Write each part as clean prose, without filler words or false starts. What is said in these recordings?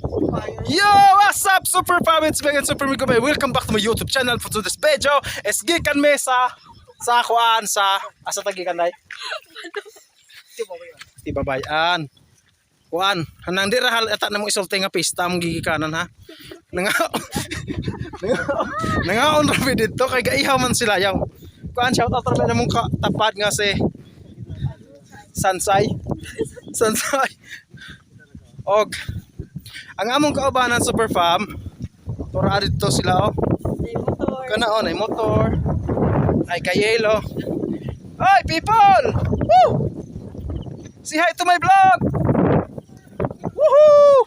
Yo, what's up, Super Fam? It's Megan Super Miko. Welcome back to my YouTube channel. For today's video is gikan me sa kuan sa asa ta gikan day? Tibabayan. Kuan, hanang di ra hal eta na mo isulti nga pista among gigikanan ha. Nangaon ra mi didto kay gaihaw man sila yaw. Kuan, shout out ra na mong tapad nga si Sansay. Sansay. Og ang among kaubanan, Super Fam, tura dito sila oh. May motor. Kana oh, nay motor. Ay kayelo. Hi people! Woo! Say hi to my vlog! Woohoo!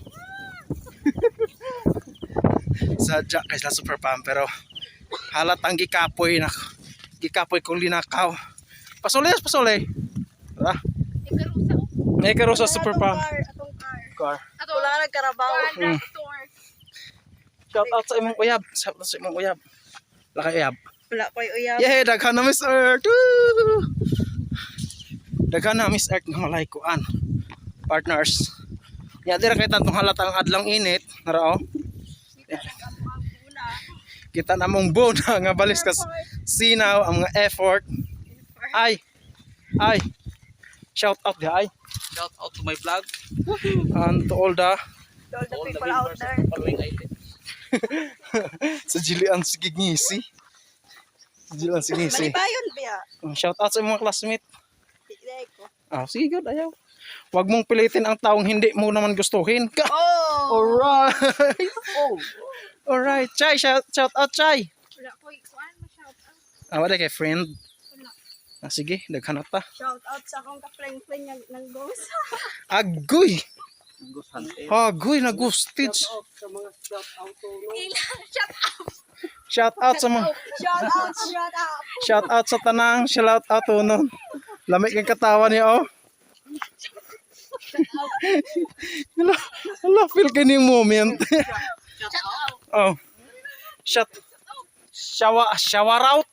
Sadya kay sila, Super Fam, pero halatang gikapoy na gikapoy kong linakaw. Pasuli, pasuli. Tara. May karusa, Super Fam. Atong car, atong car. Car. Wala ka nagkarabaw. Shout out sa imong uyab. Shout out sa imong uyab. Lakay uyab. Wala ko'y uyab. Yeah, daghan na Miss Earth. Woo! Daghan na Miss Earth nga malay kuan. Partners. Ya dira kay tantong halatang adlong init, nara oh. Kita na mong bona nga balis kas sinaw ang mga effort. Ay. Ay. Shout out di ay. Shout out to my vlog. And to all the To all the All the people out members there. of the following item. Sa Jilian Sigigngisi. Sa Jilian Sigigngisi. Malibayon biya. Shout out sa imong mga classmate. Hindi ko. Ah, sige, good, ayaw. Huwag mong pilitin ang taong hindi mo naman gustuhin. Ka! Oh! Alright. Oh, Alright. Chay, shout, shout out, Chay. Wala ko kuan ma shout out. Ah, wala kay friend. Wala. Ah, sige, daghan na ta. Shout out sa akong ka-fling-fling ng ghost. Agoy. Ghost hunter. Agoy, nag-stitch. Shout out sa mga shout out to no. Shout out. Shout out sa mga Shout out, shout out. Shout out sa tanang, shout out to nun. Lamig kang katawa niya, oh. Hala, hala, feel ka ni moment. Shout out. Oh. Shout Shower, shower out.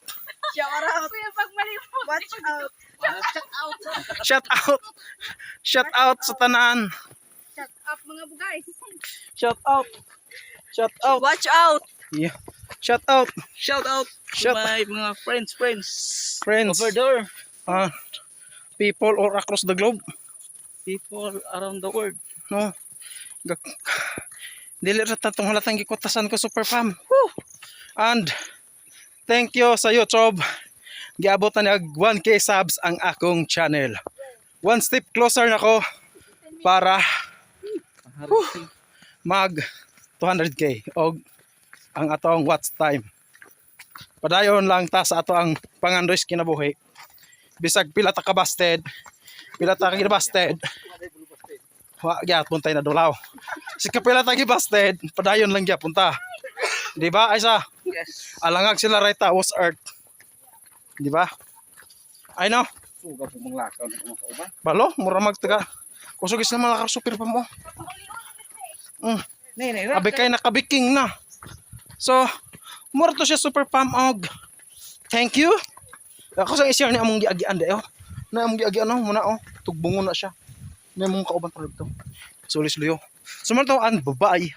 Shout out. Kuya pag mali mo. Watch out. Shout out. Shout out. Shout out sa tanan. Shout out mga bugay. Shout out. Shout out. Watch out. Yeah. Shout out. Shout out to my mga friends, friends. Friends. Over there. Ah, people all across the globe. People around the world. No. Dili ra tatong halatang gikutasan ko, Super Fam. Woo! And thank you sa YouTube. Giabot na nag 1K subs ang akong channel. One step closer na ko para mag 200K og ang atong watch time. Padayon lang ta sa ato ang pangandoy sa kinabuhi. Bisag pila ta ka busted, pila ta ka busted. Wa gyapon tayo na dulaw. Si kapila ta busted, padayon lang gyapon ta. Di ba? Ay sa Yes. alangag sila right was earth. Di ba? Ay no, Suga po mga lakaw na mga kauban. Balo, mura magtaga. Kusog is na mga super pa mo. Ne, ne, Abi kay nakabiking na. So, mura to siya, Super Pam, og thank you. Ako sa i-share ni among giagian dayo. Na among giagian no, muna oh, tugbungon na siya. Na among kauban to. Sulis luyo. So, muna to, and bye-bye.